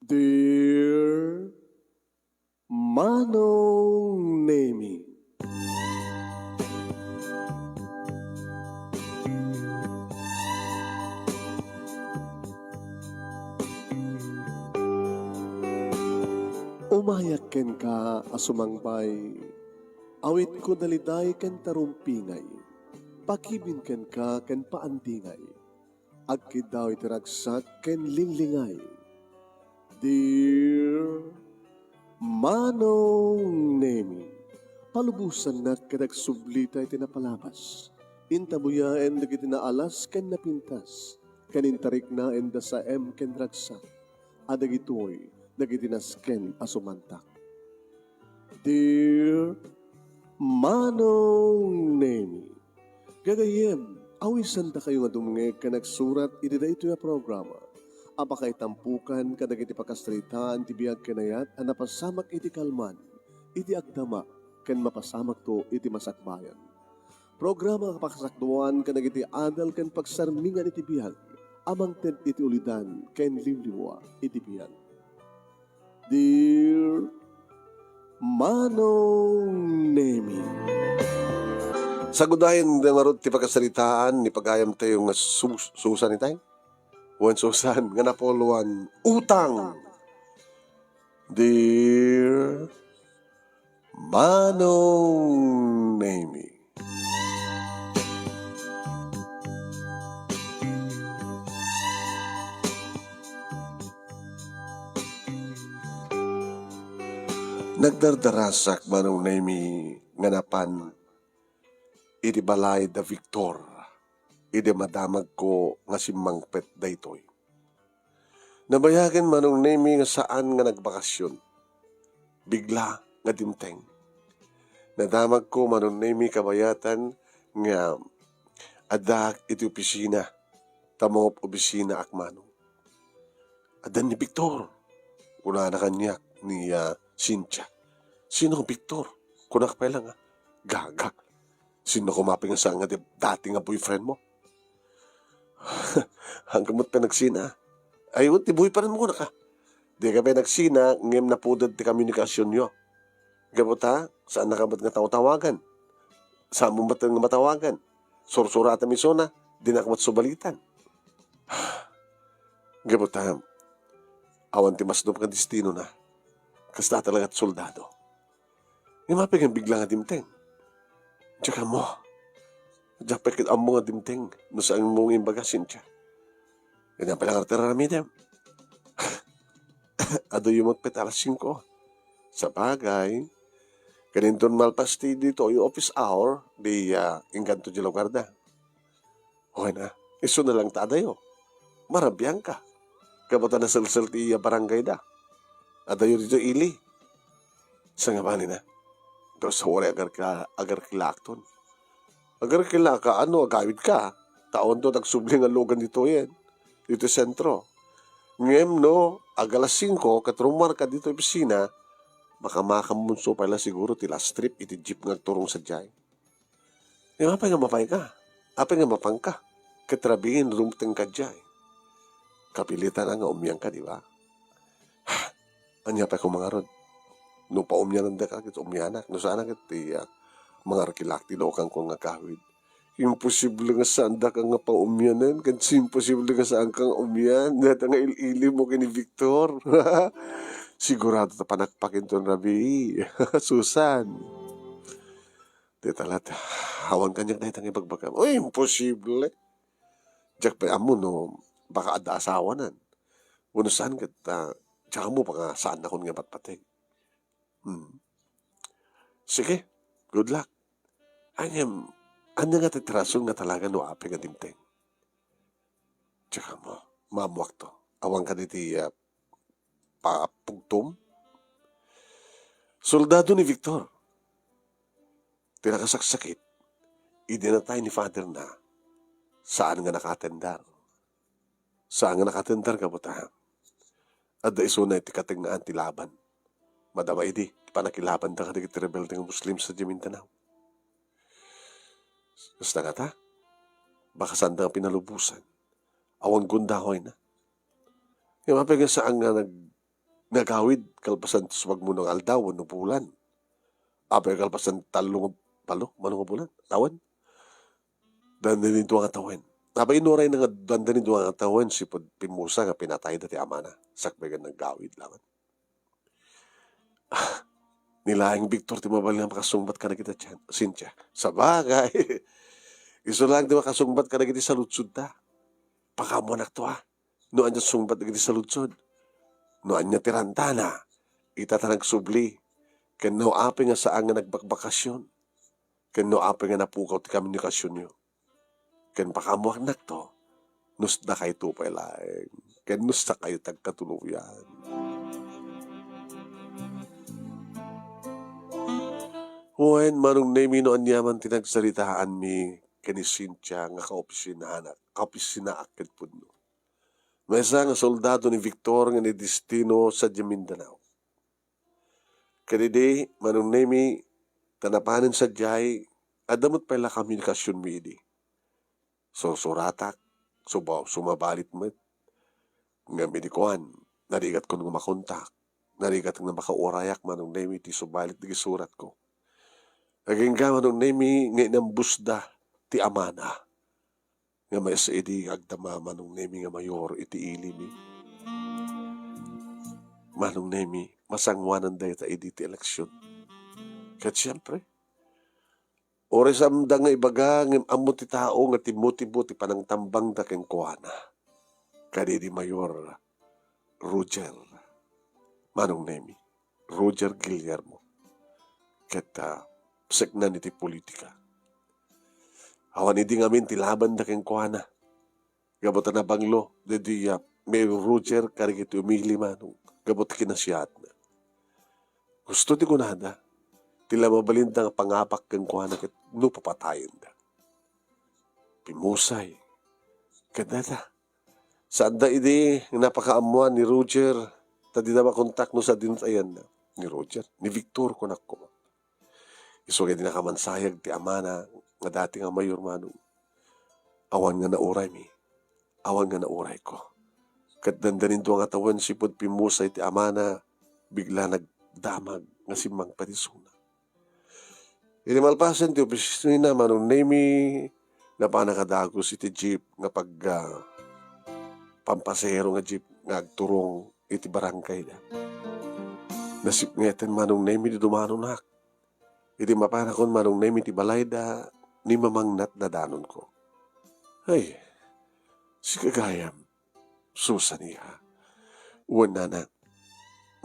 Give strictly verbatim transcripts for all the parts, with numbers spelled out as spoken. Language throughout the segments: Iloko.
Dear Manong Nemi. Umayak kenka a sumangbay, awitko daliday ken tarumpingay, pakibin kenka ken paandingay. Agkiddaw iti ragsak ken linglingay. Dear Manong Nemi, palubosannak ket agsublita iti napalabas. Intabuyaen dagiti naalas ken napintas, ken intariknaen da saem ken ragsak, a dagitoy dagiti nasken a sumantak. Dear Manong Nemi, gagayyem, awisandakayo nga dumngeg ken agsurat iti daytoy a programa a pakaitampokan kadagiti pakasaritaan ti biag ken ayat a napasamak iti kalman, iti agdama, ken mapasamakto iti masakbayan. Programa nga pakasakduan kadagiti adal ken pagsarmingan iti biag a mangted iti ulidan ken liwliwa iti biag. Dear Manong Nemi. Sagudayen da ngarud ti pakasaritaan ni pagayamtayo nga Sus-, Susan itay? Wen Susan, nga napoloan, utang. Dear Manong Nemi. Nagdardarasak, Manong Nemi, nga napan iti balay da Victor idi madamagko nga simmangpet daytoy. Nabayagen, Manong Nemi, nga saan nga nagbakasyon. Bigla nga dimteng. Nadamagko, Manong Nemi, kabayatan nga addaak iti opisina, ta mangop-obisinaak, Manong. "Adda ni Victor," kunana kaniak ni, ah, Cynthia. "Sino Victor?" kunak pay laeng, ah. "Gaga. Sino koma pay nga saan nga di-, dati nga boyfriend mo?" "Hanggang mo't pinagsina." "Ay, wen, ti boyfriend mo," kunaka. "Dika pay nagsina, ngem napudot ti komunikasionyo. Gapu ta, saannaka met nga tawtawagan. Saanmo met nga matawagan. Sursuratam isuna, dinak met subalitan." Gapu ta, awan ti masdop nga destinona. Kasta talaga ti soldado. Ngem apay nga bigla nga dimteng? Diak ammo. Diak pay ket ammo nga dimteng no saanmo nga imbaga, Cynthia. Ania pay laeng ti aramidem? Adu met pay ta alas singko. Sabagay, ken inton malpas ti ditoy office hour, di, ah, inkanto diay lugarda. Okay na, isuna laeng ta adayo. Marabiangka. Gapu ta naselsel ti iya barangayda. Adayo ditoy ili. Sangabani na. Tapos, uray agarka-, agarkilaakton. Agarkilaaka, ano, agawidka. Ta awanto ti agsubli nga lugan ditoyen. Ditoy sentro. Ngem no, ag alas singko, ket rummuarka ditoy opisina, makamakammonso pay la siguro ti last trip iti jeep nga agturong sadiay. Ngem apay nga mapayka? Apay nga mapanka? Ket rabii nga dumtengka diay. Kapilitan a nga umianka, di ba? Ania pay koma ngarud? No paumyanandaka ket umianak, no saanak ket ti, ah, mangarkilaak ti lukanko nga agawid. Imposible nga saandaka nga paumianen, ket imposible nga saanka nga umian. Dayta nga il-ilimmo ken ni Victor. Sigurado ta panakpak inton rabii. Susan. Dayta latta, awan kaniak dayta nga ibagbagam. Uy, imposible. Diak pay ammo no baka adda asawanan. Wenno saan ket, ah, diak ammo baka saannakon nga ipatpateg. Hmm. Sige, good luck. Ngem, ania ngata ti rason nga talaga no apay nga dimteng? Diak ammo, maammoakto. Awan kadi ti, ah, papugtom? Soldado ni Victor. Ti nakasaksakit, idi natay ni father na, saan nga naka-attender. Saan nga naka-attender, gapu ta adda isuna iti katengngaan ti laban. Madama idi ti pannakilabanda kadagiti rebelde nga Muslim sadiay Mindanao. Kasta ngata, baka saanda nga pinalubosan. Awan gundawayna. Ngem apay nga saan nga nag-, nga agawid kalpasan ti sumagmamano nga aldaw wenno bulan. Apay kalpasan tallo nga, tallo, mano nga bulan, tawen? Dandani dua nga tawen. Apay inurayna nga dandani dua nga tawen, sipud pimmusa nga pinatayda ti amana, sakbay nga naggawid laeng. Ah, ni laeng Victor ti mabalin nga makasungbat kadagiti Cynthia. Sabagay, isu laeng ti makasungbat kadagiti saludsodda. Pakaammuanakto, a. No ania ti sungbat dagiti saludsod, no ania ti rantana, ita ta nagsubli, ken no apay nga saan nga nagbakbakasyon, ken no apay nga napukaw ti komunikasionyo, ken pakaammuaknakto, no dakayto pay laeng, ken no dakayto ti agkatuloyan. Wen, Manong Nemi, no aniaman ti nagsaritaanmi ken ni Cynthia nga kaopisinanak, kaopisinaak ken pudno. Maysa nga soldado ni Victor nga nidestino sadiay Mindanao. Kadidi, Manong Nemi, ta napanen sadiay, adda met pay la komunikasionmi idi. Sursuratak, suba-, sumabalit met. Ngem idi kuan, narigatkon nga makontak. Narigat nga makaurayak, Manong Nemi, ti subalit dagiti suratko. Agingga, Manong Nemi, nga inambusda ti amana. Nga maysa idi agdama, Manong Nemi, nga mayor iti ilimi. Manong Nemi, masangoanan dayta idi ti eleksion. Ket siempre, uray saanda nga ibaga, ngem ammo ti tao nga ti motibo ti panangtambangda kenkuana. Kadidi Mayor Roger, Manong Nemi. Roger Guillermo. Ket, ah, seknan iti politika. Awan idi ngamin ti labanda kenkuana. Gapu ta nabanglo, daydi, ah, Mayor Roger kadagiti umili, Manong, gapu ti kinasiatna. Gusto ti kunada, ti la mabalinda nga pangapak kenkuana ket no papatayenda. Pimusay. Ket dayta, saanda idi nga napakaammoan ni Roger, ta dida makontak no sadino ti ayanna. Ni Roger, ni Victor, kunak koma. Isu nga idi nakamansayag ti amana nga dati nga mayor, Manong, awan nga nauraymi, awan nga naurayko. Ket dandani dua nga tawen sipud pimmusay ti amana, bigla nagdamag nga simmangpet isuna. Idi malpasen ti opisina, Manong Nemi, napanak a dagus iti jeep nga pag-, ah, pampasahero nga jeep nga agturong iti barangayda. Nasipngeten, Manong Nemi, ti dumanonak. Idi mapanakon, Manong Nemi, ti balayda, ni mamangnat nadanonko. Ay, sika gayam, Susan, iha. Wen, nana,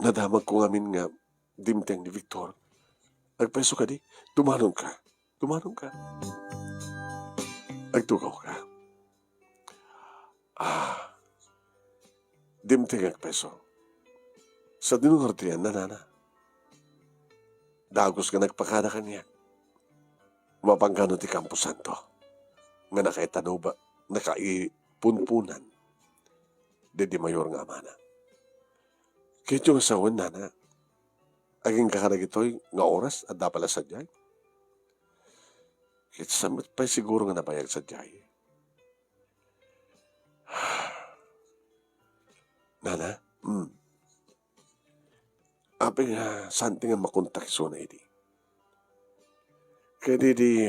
nadamagko ngamin nga dimteng ni Victor. Agpayso kadi? Dumanonka. Dumanonka. Agtugawka. Ah, dimteng, agpayso. Sadino ngarud ti ayanna, nana? Dagus nga nagpakada kaniak. Mapanggano ti kamposanto nga nakaitanuba, nakaipunpunan daydi mayor nga amana. Ket diyo nga sawen, nana, agingga kadagitoy nga oras, adda pay la sadiay? Ket saan met pay siguro nga nabayag sadiay? Nana? Hmm. Apay nga saan ti nga makontak isuna idi? Ket idi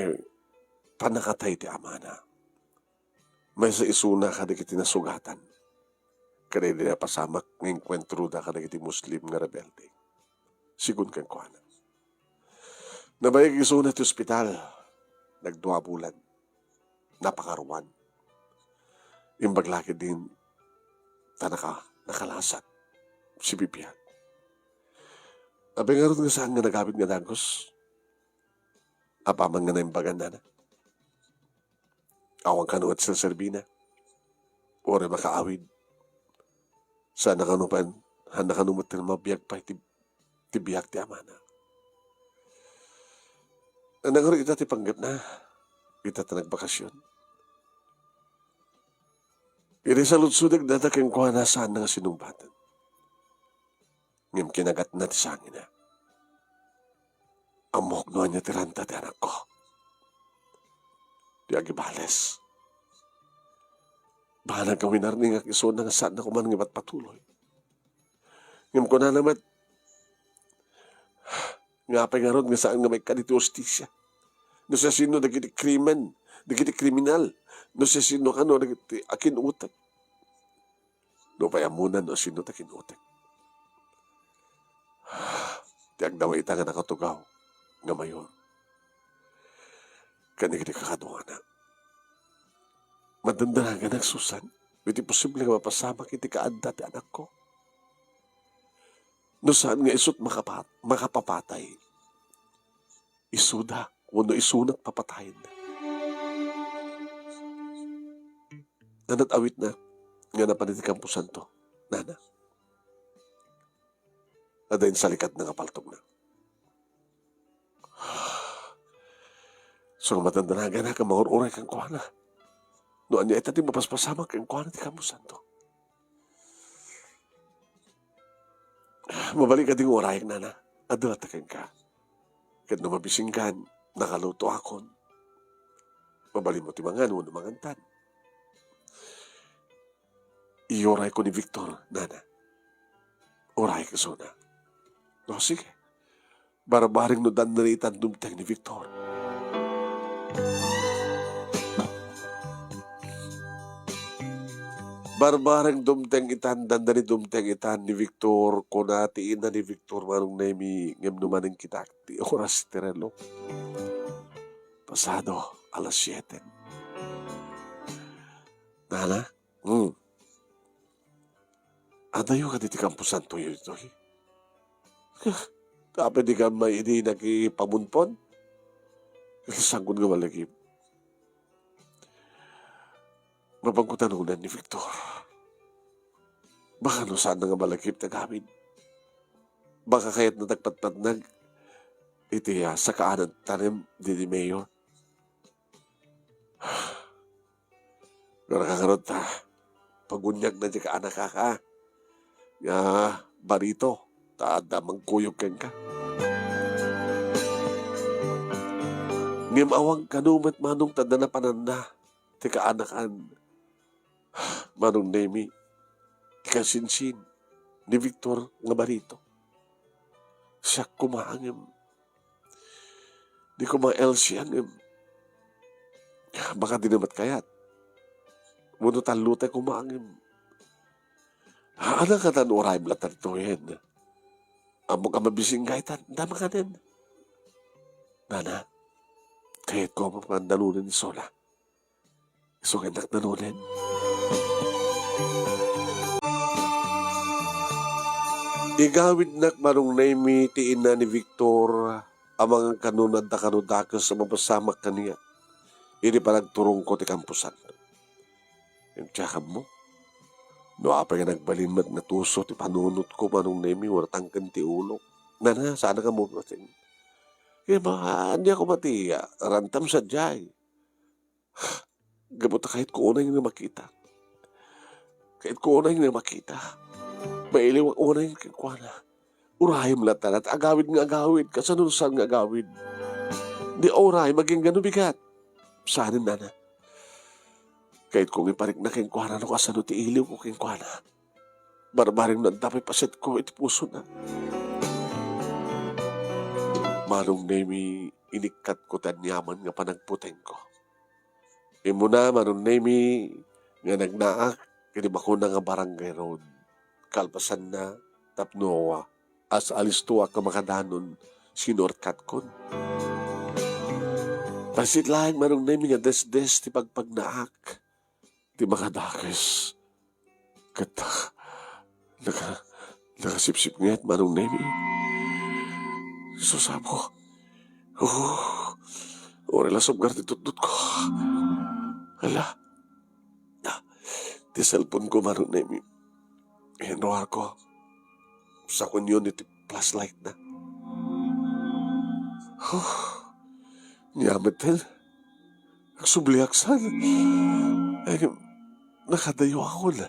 pannakatay ti amana, maysa isuna kadagiti nasugatan. Ket idi napasamak nga enkuentroda kadagiti Muslim nga rebelde. Sigun kenkuana. Nabayag isuna ti ospital. Nagdua a bulan. Napakaruan. Imbag la ketdin ta naka-, nakalasat. Sibibiag. Apay ngarud nga saan nga nagawid nga dagus? Apaman nga naimbagan, nana. Awan kano met serserbina. Uray makaawid. Saan na kano pay, saan na kano met ti mabiag pay ti, ti biag ti amana. Ania ngarud ita ti panggepna? Ita ta nagbakasyon. Idi saludsodek dayta kenkuana, saan na nga sinungbaten. Ngem kinagatna ti sangina. Ammok no ania ti ranta ti anakko. Di agibales. Banag nga winarningak isuna nga saanna koma nga ipatpatuloy. Ngem kunana met, nga apay ngarud nga saan nga maikkan iti hustisia? No siasino dagiti krimen, dagiti kriminal, no siasino kano dagiti akin-utek. Nupay ammonan no sino ti akin-utek. Ti agdama ita nga nakatugaw nga mayor. Ken dagiti kakaduana. Madandanaganak, Susan, iti posible nga mapasamak iti kaadda ti anakko. No saan nga isut' makapat-, makapapatay, isuda wenno isunak papatayen. Nanat awitna nga napan iti kamposanto, nana. Adda insalikatna nga paltogna. So, madandanaganak nga mangur-uray kenkuana. No ania ita ti mapaspasamak kenkuana ti kamposanto. Mabali kadi nga urayek, nana. Adda latta kenka. Ket no mabisingkan, nakalutoakon. Mabalinmo ti mangan wenno mangantan. Iurayko ni Victor, nana. Urayek isuna. No, sige. Barbareng no dandani itan dumteng ni Victor. Barbareng dumteng itan, dandani dumteng itan ni Victor, kuna ti ina ni Victor, Manong Nemi, ngem no maningkitak ti oras ti relok. Pasado alas siete. Nana? Hmm. Adayo kadi ti kamposantoyo ditoy? Tapno di ka may idi nakipamunpon? Sangkot nga malagip. Mapagkutanunan ni Victor. Baka no saan nga malagip ti agawid. Baka kayatna ti agpatpatnag iti, ah, sakaanna ti tanem ditoy, Mayor. Ngara ka ngarud ta paguniagna ti kaanakak nga barito, ta adda mangkuyog kenka. Ngem awan kano met, Manong, ta adda napananna ti kaanakan, Manong Nemi, ti kasinsin ni Victor nga barito. Siak koma ngem, di koma Elsie ngem, baka dina met kayat. Wenno tallo tay koma ngem. Ania kadi no urayem latta ditoyen? Ammok a mabisingka ita, dama kanen. Nana, kayatko a mangdanonen isu la. Isu kennak danonen. Igawidnak, Manong Nemi, ti ina ni Victor a mangan kano no adda kano dakes a mapasamak kaniak idi panagturongko ti kamposanto. Ngem diak ammo no apay nga nagbalin met nga tuso ti panunotko, Manong Nemi, wenno tangken ti ulok. Nana, saan nga mumulating. Kaya ba, ania koma ti, ah, rantam sadiay? Gapu ta kayatko unay nga makita. Kayatko unay nga makita. Mailiwak unay kenkuana. Urayem latta, ta agawid nga agawid, kasano saan nga agawid? Di urayem, agingga no bigat. Saan, nana? Kayatko nga iparikna kenkuana no kasano ti iliwko kenkuana. Barbareng no adda pay pasetko iti pusona. Manong Nemi, inikkatko ti aniaman nga panagputengko. Immuna, Manong Nemi, nga nagnaak iti bakuna nga barangay road. Kalpasanna, tapno as alistoak nga makadanon, sinortkatkon. Bassit laeng, Manong Nemi, nga desdes ti pagpagnaak ti makadakes. Ket naka-, nakasipsipnget, Manong Nemi. Sus, Apo. Oh, uray la subgar ti tutdotko. Hala. Ah, ti cellphone ko, Manong Nemi. Inruarko. Sakuenyon iti flashlight na. Huh. Nia metten. Agsubliak san. Ay, nakadayoakon.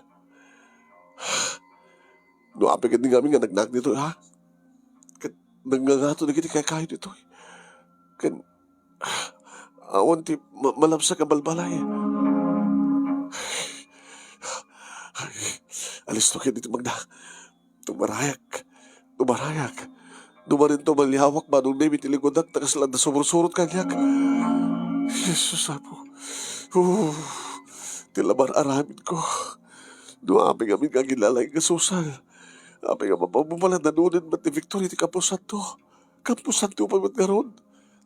No apay ket ni ngamin nga nagnaak ditoy, ha? Ket nagngangato dagiti kaykayo ditoy. Ken awan ti ma-, malabsak a balbalay. Ay, alisto ket iti magda. Tumarayak. Tumarayak. Numanen to maliawak, Manong Nemi, ti likudak, ta kasla adda sumursurot kaniak. Jesus, Apo. Oh, ti labar aramid ko. No apay ngamin nga agilalaing nga susal. Apay nga mapabubala nanunen met ni Victor iti kamposanto. Kamposanto pa met ngarud.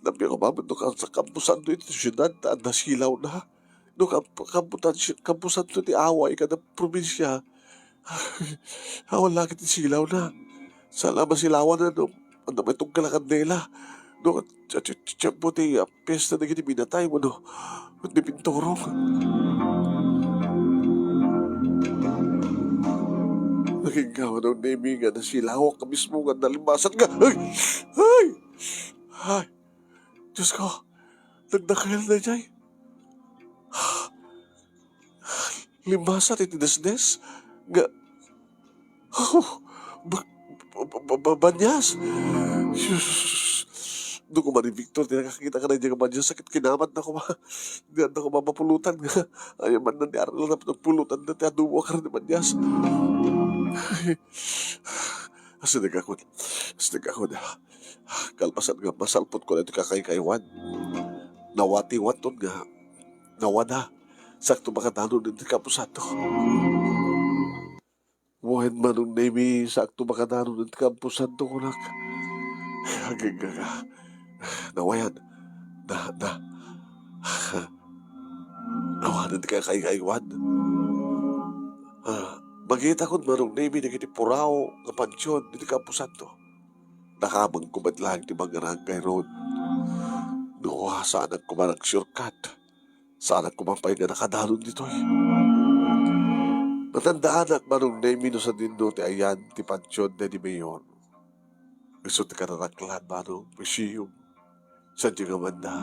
Nappiak a mamin no kas-, kamposanto iti siudad, ta adda silawna. No kamp-, kamputan-, kamposanto ti away kada probinsia. Awan la ket ti silawna. Saan la masilawanna no adda may tunggal a kandela. No ket ti, ti, ti, tiempo ti, ah, fiesta dagiti binatay wenno, wenno pinturong. Nagingga, Manong Nemi, nga nasilawak a mismo nga nalimbasat nga, ay! Ay! Ay! Diyos ko, nagdakkel daydiay. Limbasat iti desdes nga, oh, ba-, ba-, ba-, ba-, banyas. Sus. No koma ni Victor ti nakakita kadaydiay nga banyas, sakit kinamatna koma. Di adda koma mapulotan nga. Ay, man na ni Arnold, dapat nagpulotan na ti adobo a karne banyas. Asideg ako. Asideg ako. Kalpasan nga masalpot ko na iti kakaykaywan, nawatiwaton nga nawada. Sakto makadanon iti kamposanto. Wen, Manong Nemi, sakto makadanon iti kamposanto, kunak. Aginggaga. Nawayan. Na, na. Awanen ti kakaykaywan. Ah, mangitakon, Manong Nemi, dagiti puraw nga pantion iti kamposanto. Nakamangko met laeng ti mangngarang kayron. No, saanak koma nagsiurkat. Saanak koma pay nga nakadanon ditoy. Natandaanak, Manong Nemi, no sadino ti ayan ti pantion daydi Mayor. Isu ti kararaklad, Manong, museum. Sadiay nga manda.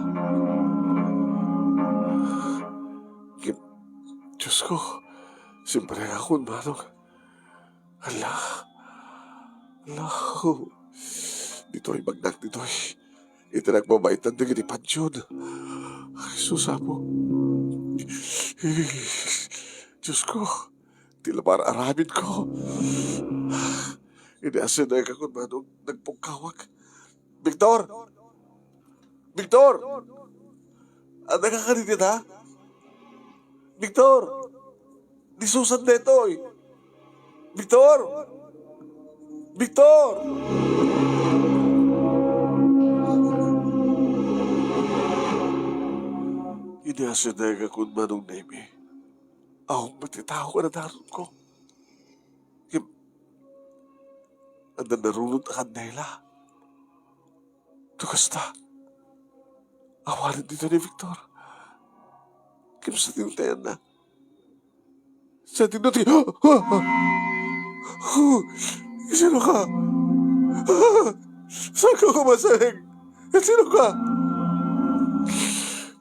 Ngem, Diyos ko, simpreakon, Manong. Ala, ala, ditoy, bagnak ditoy. Iti nagbabaitan dagiti pantion. Ay, sus, Apo. Diyos ko, ti labar aramid ko. Idi asideg ako, Manong, nagpungkawak. Victor! Victor! Adda ka kadita? Victor! Ni Susan detoy! Victor! Victor! Idi asideg ako, Manong Nemi, awan met ti tao a nadaron ko. Ngem, adda narunot a kandela. Ti kasta, awanen dita ni Victor. Ngem sadino ti ayanna? Sadino ti, sino ka? Saan ka kumaseng? Sino ka?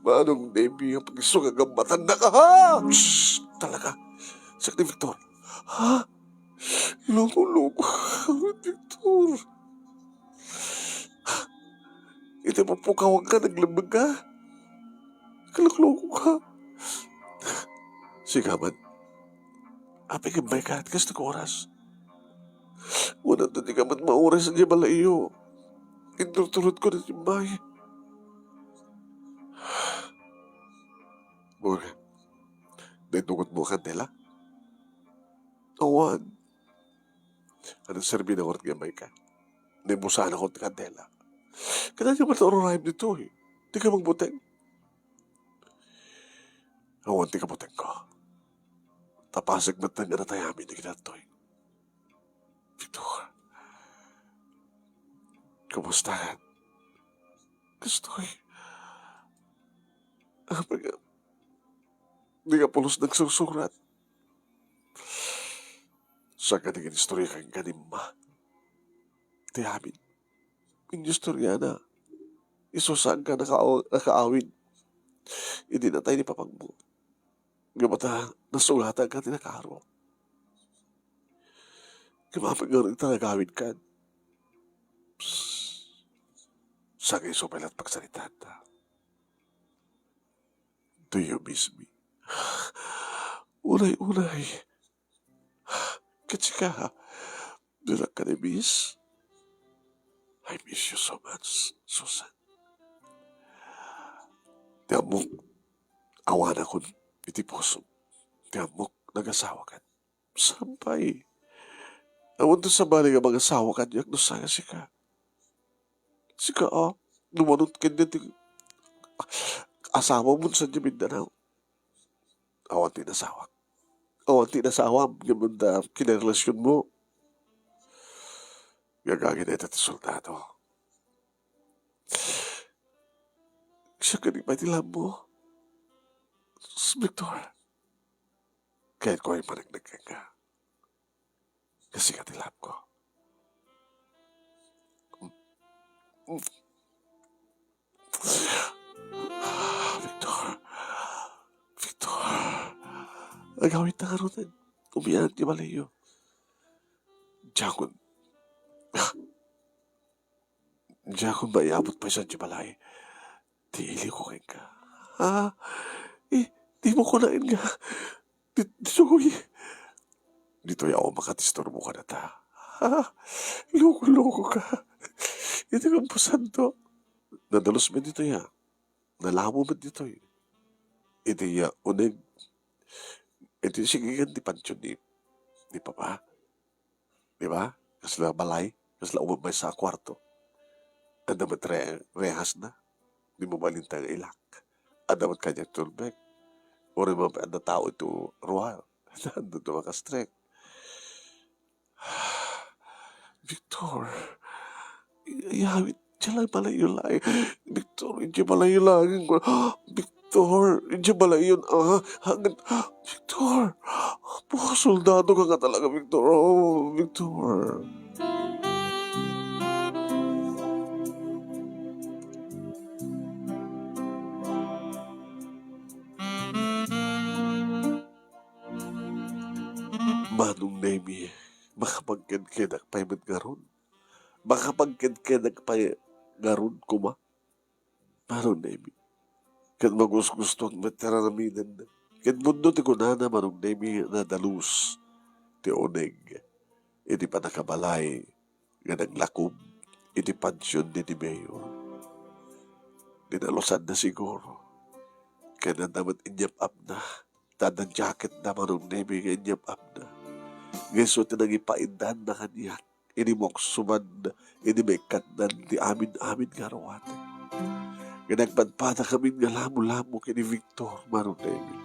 Manong Nemi, nga pagisugagamatan na ka, ha? Shh! Talaga. Siak ni Victor. Ha? Loko-loko ka, Victor. Iti pupukawang ka, naglemmeng ka. Kaloko-loko ka. Sika man. Apay nga immay ka, ket kasta nga oras. Wen anta ti ka met mauray sadiay balay-yo. Inturturod ko na ti immay. Bure, naitnukotmo a kandela? Awan. Ania ti serbina ngata nga immay ka? Naibusanakon ti kandela. Ket ania met ti ururayem ditoy? Dika magbuteng? Awan ti kabutengko. Ta pasig met nga natay amin dagiti daytoy. Victor, kumusta? Kastoy. Apay nga, dika pulos nagsursurat. Saan nga dagiti istorya ken kanimma? Ti amin. Inistoriana. Isu saan nga naka-, nakaawid. Idi natay ni papangmo. Ngem ata, nasungatan ka ti nakaro. Ngem apay nga ita nagawid kan? Psst. Saan nga isu pay la ti pagsaritaanta? Do you miss me? Unay, unay. Ket sika, Dinak ka ni-miss. I miss you so much, Susan. Ti ammok, awanakon iti pusom. Ti ammok, nagasawakan. Saan pay? Awan to sabali nga mangasawa kaniak no saan nga sika. Sika, a, dumanot ken ti asawam sadiay Mindanao. Awan ti nasawak. Awan ti nasawam ngem adda kinarelasionmo. Nga agagi dayta ti soldado. Siak kadi pay ti laammo, Victor. Kayatko a ipaneknek kenka. Nga sika ti laamko. Victor. Victor. Agawidta ngaruden. Umian ti balayyo. Diakon. Diakon maiabut pay sadiay balay. Ti iliwko kenka. Ah, eh, dimo kunaen nga. Di-, ditoy. Ditoy a, o, makatisturbo kadata. Ah, loko-loko ka. Iti kamposanto. Nadalus met ditoy, a. Nalamo met ditoy. Iti, a, uneg. Iti sigigan ti pansion ni, ni Papa. Di ba? Kasla balay, kasla umamaysa a kuarto. Adda met re-, rehasna. Dimo malinta nga ilak. Adda met kaniak ti tulbek. Uray man adda tao iti rua. Adda, adda makastrek. Victor, i-, iyawit, idiay balayyo laeng. Victor, idiay balayyo laeng. Victor, idiay balayyo, a, hangin. Victor, apo, soldado ka nga talaga, Victor. Oh, Victor. Manong Nemy, makapagkedkedak pay met ngarud. Makapagkedkedak pay ngarud koma. Manong Nemy. Ket magusgustoak met ti aramidenda. Ket pudno ti kunana, Manong Nemy, nadalus ti uneg iti pannakabalay nga naglakob iti pansion ni, ni Mayor. Dinalusanna siguro. Ket adda met inyap-apna. Ta adda jacketna, Manong Nemy, nga inyap-apna. Nga isu ti nangipaindanna kaniak. Idi mauksoban, idi maikkatnan ti amin-amin nga aruaten. Nga nagpadpadakamin nga lamo-lamo ken ni Victor, Manong Nemy.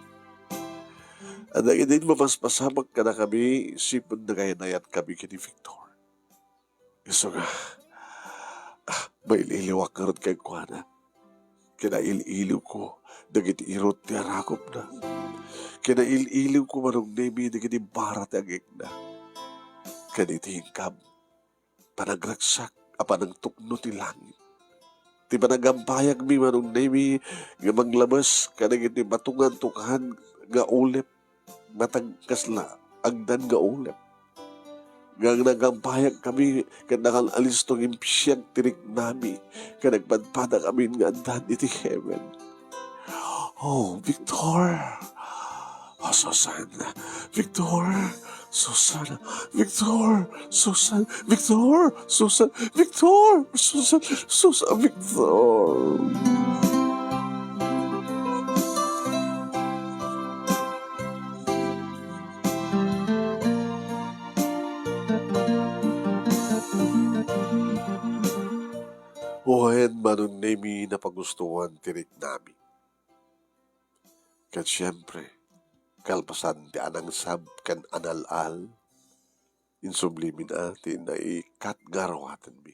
Adda idi mapaspasamak kadakami, sipud nagaynayatkami ken ni Victor. Isu nga, ah, mail-iliwak ngarud kenkuana. Kinail-iliwko dagiti irut ti arakupna. Kinail-iliwko, Manong Nemy, dagiti bara ti agekna. Ken iti inkam, panagragsak a panangtukno ti langit. Ti panagampayagmi, Manong Nemy, nga manglabes kadagiti matungan-tungan nga ulep, matag-, kasla agdan nga ulep. Nga nagampayagkami ket nakal-alisto nga imsiag ti riknami ket nagpadpadakamin nga addan iti heaven. Oh, Victor! Oh, Susan! Victor! Susan! Victor! Susan! Victor! Susan! Victor! Susan! Susan! Victor! Wen, Manong Nemy, napagustoan ti riknami. Ket siempre, kalpasan ti anangsab ken anal-al, insublimin a ti naikkat nga aruatenmi.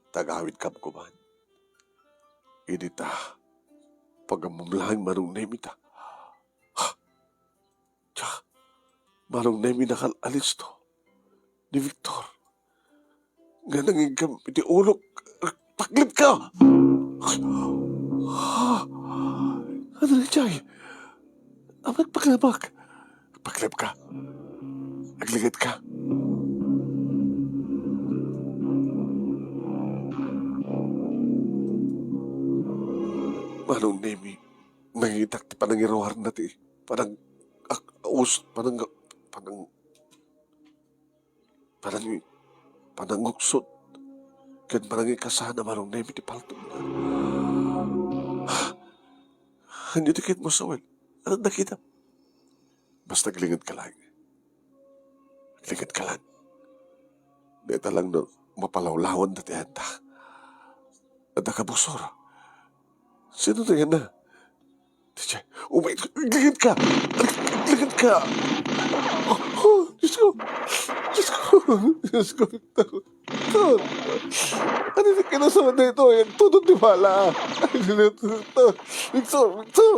Tagawid kabkuban. Idi ta, pagammumlaeng, Manong Nemy, ta. Ha! Dia, Manong Nemy, nakal-alisto ni Victor. Nga nangigam iti ulok. Paklibka! Ha? Ano na, Jay? Amat paklibak. Paklibka. Agligitka. Manong Nemy, nangitak ti panangiruarna ti panang-, ak-, us-, panang-, panang-, panang-, pananguksot, ken panangikasana, Manong Nemi, ti paltogna. Ania ti kayatmo a sawen? Ania ti nakitam? Basta aglingedka laeng. Aglingedka laeng. Dayta lang no mapalawlawanda ti ayanda. Adda ka busor. Sino ti ayanna? Ti Jay. Umay, aglingedka! Aglingedka! Oh, oh, Diyos ko! Diyos ko! Diyos ko! Victor! Victor! Ania ti kinasawanda ito? Agtudot ti bala! Victor! Victor! Victor!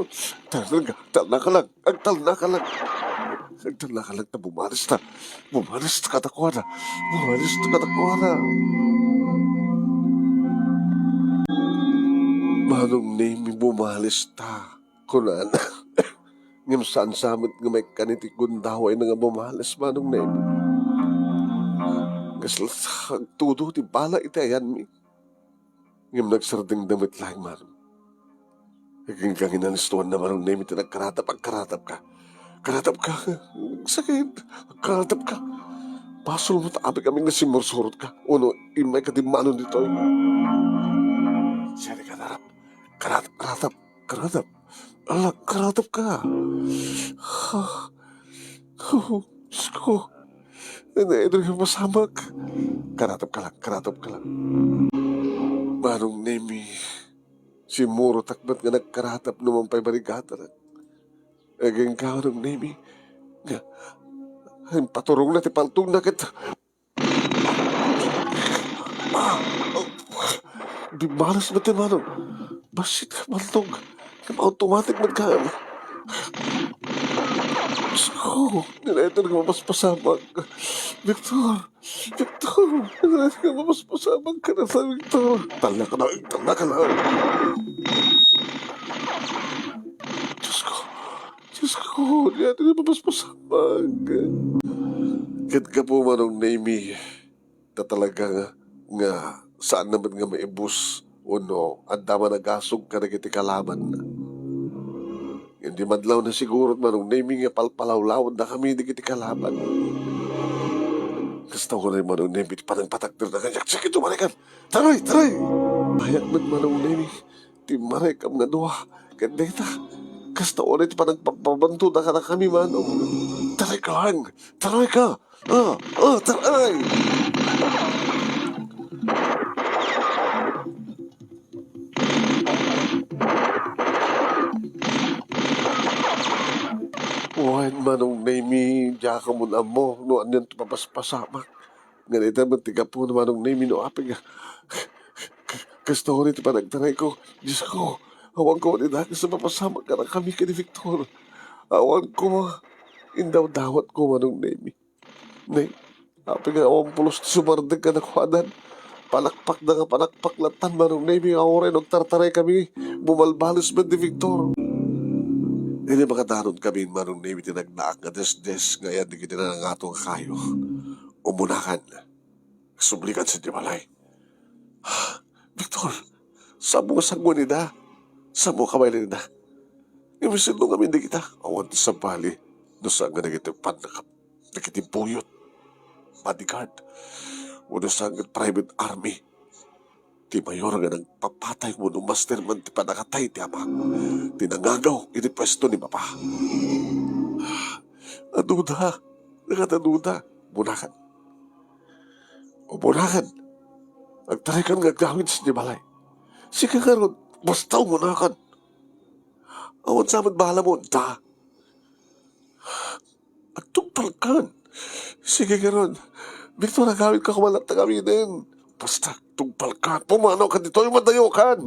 Talaga, talaga lang! Agtalnaka lang. Agtalnaka lang ta bumalista. Bumalista kadakuada. Bumalista kadakuada. Manong Nemi, bumalista, kunana. Ngem saan sa met nga maikkan iti gundawayna nga bumalis, Manong Nemi. Kasla sa agtudo ti bala iti ayanmi. Ngem nagsardengda met laeng, Manong. Agingga nga inalistuanna, Manong Nemi, ti nagkaratap, agkaratapka. Karatapka. Sakit. Agkaratapka. Basol mo ta api kami nga simmursurotka. Uno, immayka ti manon ditoy. Siyari ka, narap. Karatap, karatap, karatap. Ala, karatapka. Ha? Oh, Diyos ko. Naido nga mapasamak. Karatapka lang, karatapka lang. Manong Nemi, simmurotak met nga nagkaratap no man pay barigatanak. Agingga, Manong Nemi, nga impaturongna ti paltogna ket Ah! Bimmalas met ti manong. Bassit nga ballog. Ngem automatic met kayan. Diyos ko, dinayton nga mapaspasamak. Victor! Victor! Dinayton nga mapaspasamak kadata, Victor! Talnaka na, talnaka na. Diyos ko, Diyos ko, dinayton nga mapaspasamak. Ket gapu, Manong Nemi, ta talaga nga, nga saanna met nga maibus wenno adda managasog kadagiti kalabanna. Ngem di madlawna siguro, Manong Nemi, nga palpalawlawandakami dagiti kalaban. Kasta unay, Manong Nemi, ti panangpatakderna kaniak. Sige, tumarikan! Taray! Taray! Ayak met, Manong Nemi, ti marekam nga dua. Ket dayta, kasta unay ti panangpagpabantoda kadakami, Manong. Taray ka lang! Taray ka! Ah, ah, taray! Wen, Manong Nemi, diak ammo no anian ti mapaspasamak. Ngem dayta met ti gapuna, Manong Nemi, no apay nga, k-, k-, kasta unay ti panagtarayko. Diyos ko, awan ko ni dakes a mapasamak kadakami ken ni Victor. Awan ko, indawdawatko, Manong Nemi. Nay, apay nga awan pulos ti sumardeng kadakuada. Panakpakda nga panakpak latta, Manong Nemi, nga uray no agtartaraykami, bumalbales met ni Victor. Idi makadanon kami, Manong Nemi, ti nagnaak nga desdes nga ayan dagiti nanangato nga kayo. Umunakan. Sublikan sadiay balay. Victor, saanmo nga sanguan ida? Saanmo nga kabaylan ida? Ngem isunno ngamin dagita. Awan ti sabali no saan nga nagiteppan dagiti buyot, bodyguard, wenno saan nga private army. Ti mayor nga nagpapatay wenno masterman ti pannakatay ti amak, ti nangagaw iti puesto ni Papa. Aduda, nagadaduda. Bunakan. Ubunakan. Agtaraykan nga agawid sadiay balay. Sika ngarud, basta ubunakan. Awan sa met bahala mo, da. Agtungpalkan. Sige ngarud. Victor, agawidka koma latta gawiden. Basta, agtungpalkan. Pumanaw ka ditoy, madayokan.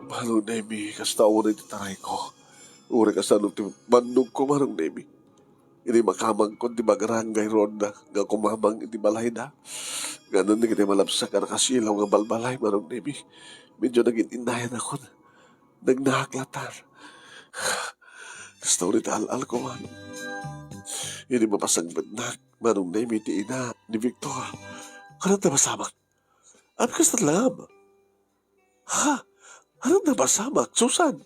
Manong Nemi, kasta unay ti tarayko. Uray kasano ti bannogko, Manong Nemi. Idi makamangko ti barangay ronda nga kumamang iti balayda, nga adda dagiti malabsak a nakasilaw nga balbalay, Manong Nemi, medyo nagin-innayanakon. Nagnaak latta. Kasta unay ti al-alko, Manong. Idi mapasangpetnak, Manong Nemi, ti ina ni Victor, adda masamak. Apay kasta laeng? Ha? Adda masamak, Susan?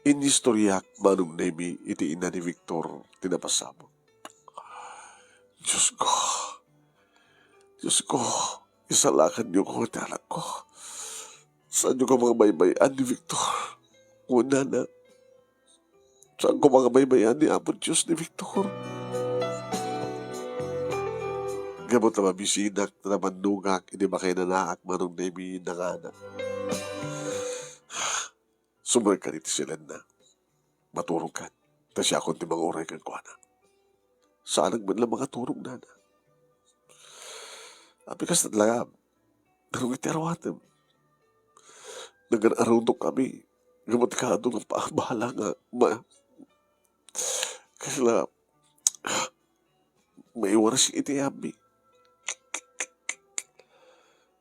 Inistoryak, Manong Nemi, iti ina ni Victor ti napasamak. Diyos ko, Diyos ko, isalakanyo ko ti anakko. Saanyo ko mangabaybay-an ni Victor. Kunana, saanko mangabaybay-an ni Apo Dios ni Victor. Gapu ta mabisinak, ta nabannogak, idi makainanaak, Manong Nemi, nangana. Sumrekkan iti silenna. Maturogkan. Ta siakon ti manguray kenkuana. Saanak met la makaturog, nana. Apay, kasta la, ngarud iti aruatem. Nagar-arutok kami. Gapu ti kaadu nga pa-, bahala nga ma-, kasla, maiwaras iti abi.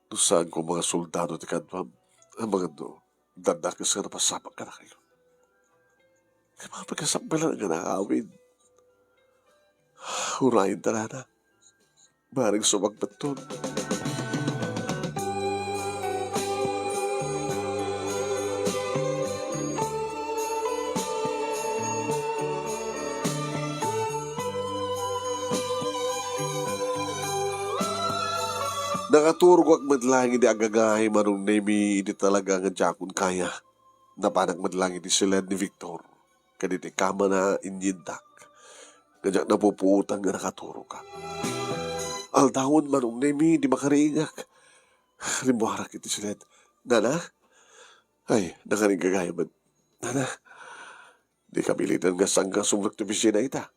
No saanko mangasoldado ti kaduam, amangan no, dakes nga napasamak kadakayo. Apay, kasapay la nga nangawid. Urayen ta, nana. Bareng sumagmedton. Nakaturogak met laeng idi agagahi, Manong Nemi, idi talaga nga diakon kaya. Napanak met laeng iti silen ni Victor. Kadagiti kamana, inyiddak. Nga diak napupuotan nga nakaturogak. Aldawen, Manong Nemi, idi makariingak, rimmuarak iti silen. Nana? Ay, nakaringgaga met. Nana, di kabilidan nga saanka sumrek ti opisina ita.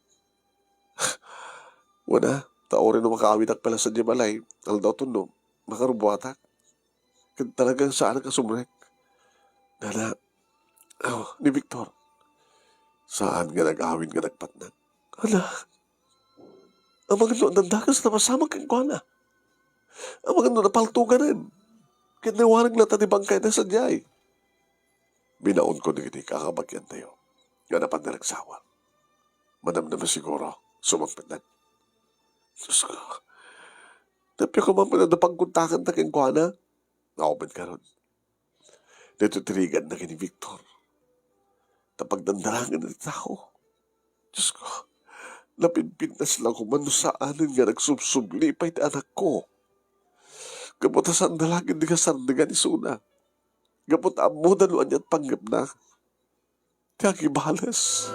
Wen a, ta uray no makaawidak pay la sadiay balay, aldaw wenno, makarubbuatak. Ket talagang saanak a sumrek. Nana, oh, ni Victor. Saan nga nag-awid nga nagpatnag. Hala, amangan no adda dakes a napasamak kenkuana. Amangan no napaltoganen. Ket nawareg latta ti bangkayna sadiay. Binaonko dagiti kakabagiantayo nga napan nga nagsawar. Madamdama siguro, sumangpetdan. Sus ko, tapno koma met adda pagkontakanta kenkuana. Awan met ngarud. Daytoy ti rigatna ken ni Victor. Ta pagdandalangen ti tao. Diyos ko, napinpintas la koma no saanen nga nagsubsubli pay ti anakko. Gapu ta saanda la ketdi nga sardengan isuna. Gapu ta ammoda no ania ti panggepna. Ti agibales.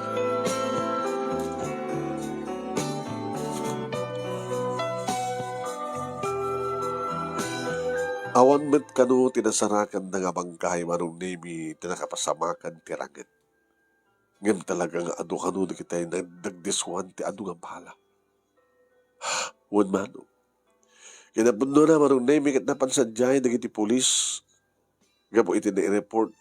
Awan met kano ti nasarakanda nga bangkay, Manong Nemi, ti nakapasamakan ti ranget. Ngem talaga nga adu kano dagiti nagdagdisuan ti adu nga bala. Wen, Manong. Kinapudnona, Manong Nemi, ket napan sadiay dagiti pulis gapu iti nai-report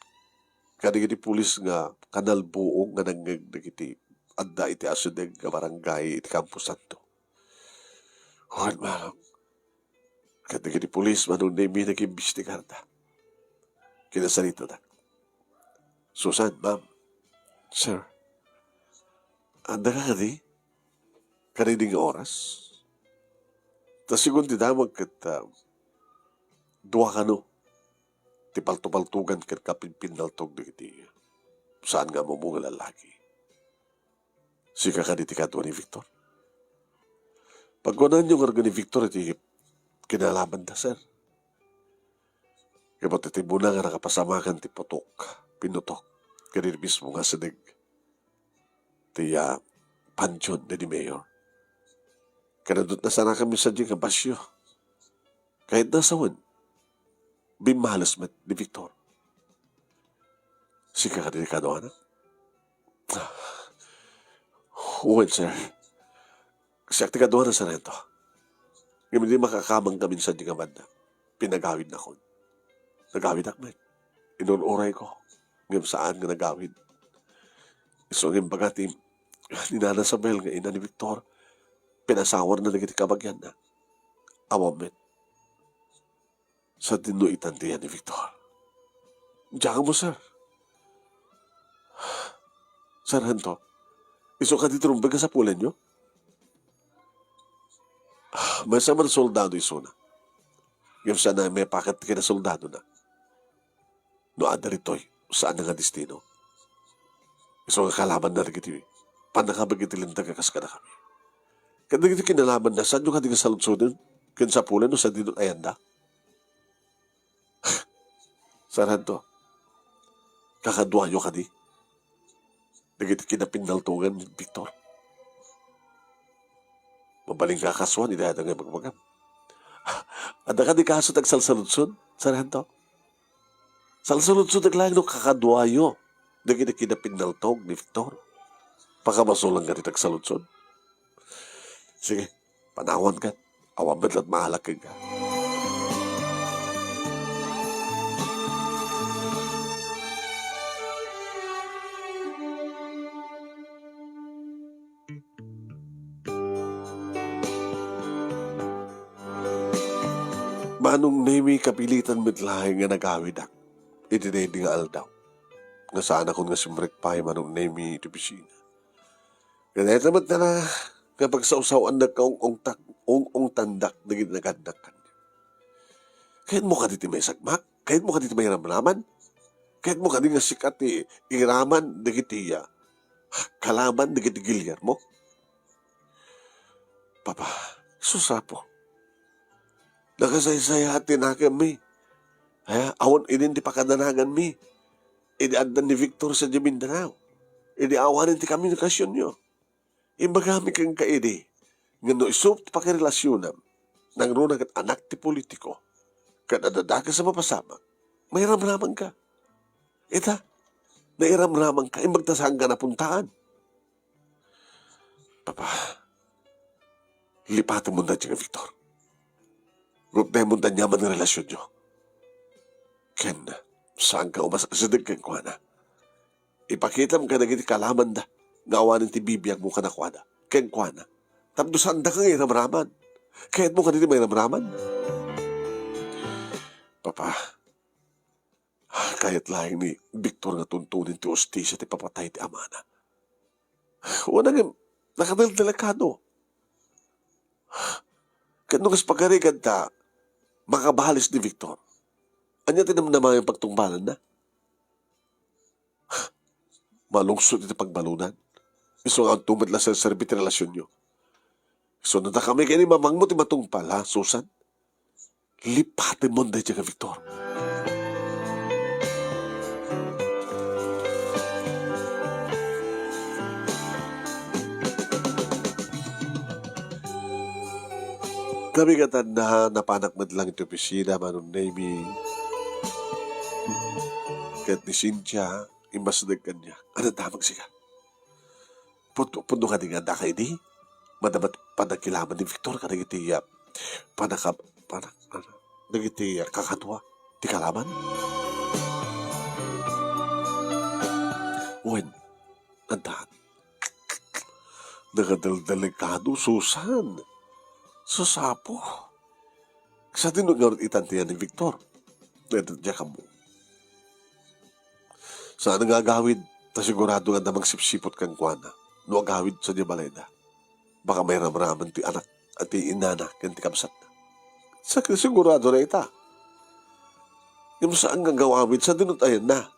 kadagiti pulis nga kanalbuong nga nangngeg dagiti adda iti asideg nga barangay iti Campo Santo. Wen, Manong. Kadagiti pulis, Manong Nemi, nagimbestigarda. Kinasaritadak. Susan, ma'am. Sir. Adda ka kadi? Kadagidi nga oras? Ta sigun ti damag ket, ah, dua kano ti paltopaltogan ket kapinpinnaltog dagiti saan nga ammo nga lallaki. Sika kadi ti kadua ni Victor? Pagkuananyo ngarud ni Victor iti kinalabanda, sir. Gapu iti buna nga nakapasamakan ti putok, pinutok, kadagiti mismo nga asideg ti, ah, pantion ni Mayor. Ket adu ti nasarakanmi sadiay nga basio. Kayatna a sawen, bimmales met ni Victor. Sika kadi ti kaduana? Wen, sir. Siak ti kaduana, Sargento. Ngem idi makakaamangkamin sadiay nga banna, pinagawidnakon. Nagawidak met. Inur-urayko. Ngem saan nga nagawid. Isu nga imbaga ti ni Nana Isabel nga ina ni Victor, pinasawarna dagiti kabagianna. Awan met. Sadino itan ti yan ni Victor? Diak ammo, sir. Sargento, isu kadi ti rumbeng a sapulanyo? Maysa man a soldado isuna. Ngem saan a maipakat ti kinasoldadona. No adda ditoy, saan nga destino. Isu nga kalabanna dagiti pannakabeg iti linteg a kas kadakami. Ket dagiti kinalabanna, saanyo kadi nga saludsoden? Ken sapulna no sadino ti ayanda. Sarento, kakaduayo kadi dagiti kinapinnaltogan ni Victor. Mabalinka a kasuan iti adda nga ibagbagam. Adda kadi kaso ti agsalsaludsod, Sarento? Salsaludsodak laeng no kakaduayo dagiti kinapinnaltog ni Victor. Pakamasolan kadi ti agsaludsod. Sige, panawan ket awan met la't maalak kenka. Manong Nemi, kapilitan met laeng nga nagawidak iti daydi nga aldaw. Nga saanakon nga simrek pay, Manong Nemi, iti opisina. Ket dayta met nga pagsawsaw-andak nga ung-ungtak-, ung-ungtandak dagiti nagannak kaniak. Kayatmo kadi ti maisagmak? Kayatmo kadi ti mairamraman? Kayatmo kadi nga sika ti iraman dagiti, ah, kalaban dagiti Guillermo? Papa, sus, Apo. Nakasaysayaat ti nakemmi. Aya, awan idin ti pakadanaganmi idi adda ni Victor sadiay Mindanao. Idi awanen ti komunikasionyo. Imbagami kenka idi nga no isu ti pakirelasionam, nangruna ket anak ti politiko, ket adda dakes a mapasamak, mairamramanka. Ita, nairamramanka, imbag ta saanka napuntaan. Papa, lipatemon daytoy nga Victor. Ruptemon ti aniaman nga relasionyo. Ken, saanka umasideg kenkuana. Ipakitam kadagiti kalamanda nga awanen ti bibiagmo kadakuada, kenkuana. Tapno saandaka nga iramraman. Kayatmo kadi ti mairamraman? Papa, kayat laeng ni Victor nga tuntunen ti hustisia ti papatay ti amana. Wen, ngem, nakadeldelikado. Ket no kas pagarigan ta, makabalis ni Victor. Ania ti namnamaen pagtungpalanna? Malungsot iti pagbaludan. Isu nga adto met la serserbi ti relasionyo. Isu no dakami ken ni mamangmo ti matungpal, ha, Susan? Lipatemon daytoy nga Victor. Kami ket adda, napanak met lang iti opisina, Manong Nemi. Ket ni Cynthia, immasideg kaniak. Adda damag sika. Pud-, pudno kadi nga addaka idi? Madama ti pannakilabas ni Victor kadagiti, ah, panaka-, pana-, pana-, dagiti, ah, kakadua ti kalaban? Wen, adda. Nakadeldelikado, Susan. Sus, Apo. Sadino ngarud itan ti ni Victor? Dayta diak ammo. Saan nga agawid, ta sigurado nga adda mangsipsiput kenkuana no agawid sadiay balayda. Baka mairamraman ti anak, ti inana ken ti kabsatna. Sa-, sigurado dayta. Ngem saan nga agawid, sadino ti ayanna?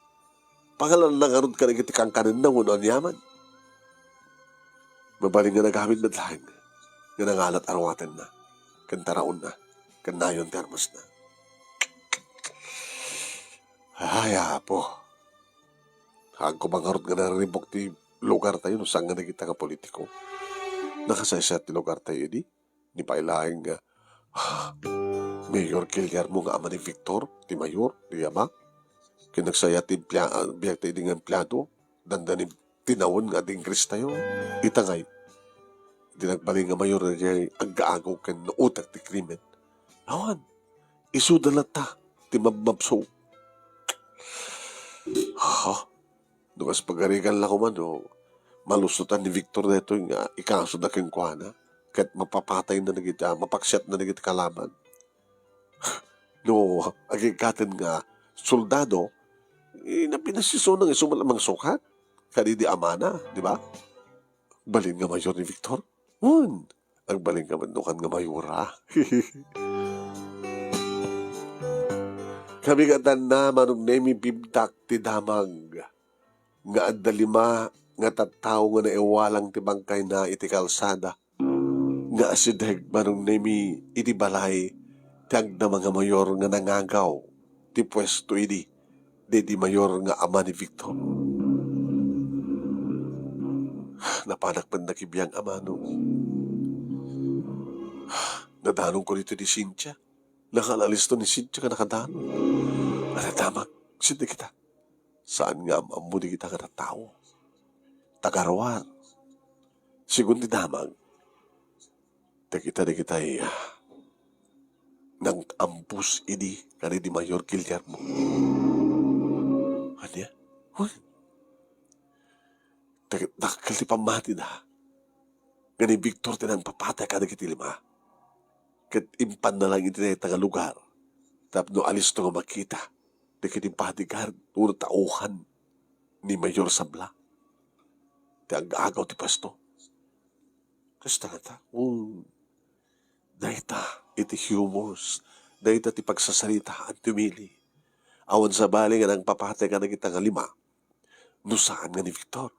Pangalanna ngarud kadagiti kankanenna wenno aniaman. Mabalin nga nagawid met laeng nga nangalat a ruatenna ken taraonna ken nayon ti armasna. Ay, Apo. Haanko man ngarud nga nariribbok ti lugartayo no saan nga dagita nga politiko. Nakasaysayaat ti lugartayo idi. Ni pay laeng nga Mayor Guillermo nga ama ni Victor, ti mayor, ti ama. Ken nagsaya ti empleya-, biag ti idi nga empleado, dandani tinawen nga adingkrestayo. Ita ngay, di nagbalin nga mayor, di aggaagaw ken nautak ti krimen. Awan, isuda latta ti mabmabso. Ha? No kas pagarigan la koma no malusotan ni Victor daytoy nga ikasoda kenkuana, ket mapapatayna dagiti, ah, mapaksiatna dagiti kalaban. No agiggaten nga soldado, eh, napinasisona nga isu met la mangsukat kadagiti amana, di ba? Balin nga mayor ni Victor? Wen, agbalin nga met no kan nga mayora. Kami ket adda, Manong Nemi, bibtak ti damag nga adda lima nga tattao nga naiwalang ti bangkayna iti kalsada. nga asideg, Manong Nemi, iti balay ti agdama nga mayor nga nangagaw ti puesto idi, daydi mayor nga ama ni Victor. Napanak met nakibiang a manong. Nadanonko ditoy ni Cynthia. Nakaalalisto ni Cynthia nga nakadanon. Adda damag, saan dagita? Saan nga am-ammo dagita nga tattao? Tagaruar. Segun ti damag, dagita dagitay, ah, nangambus idi kadaydi Mayor Guillermo. Ania? Uy. Dak-, dakkel ti pammatida nga ni Victor ti nangpapatay kadagiti lima. Ket impanna laeng iti dayta nga lugar tapno alisto nga makita dagiti bodyguard wenno tauhan ni Mayor Sabla ti ag-agaw ti puesto. Kasta ngata, hmm, dayta iti humors, dayta ti pagsasaritaan ti umili. Awan sabali nga nangpapatay kadagita nga lima no saan nga ni Victor.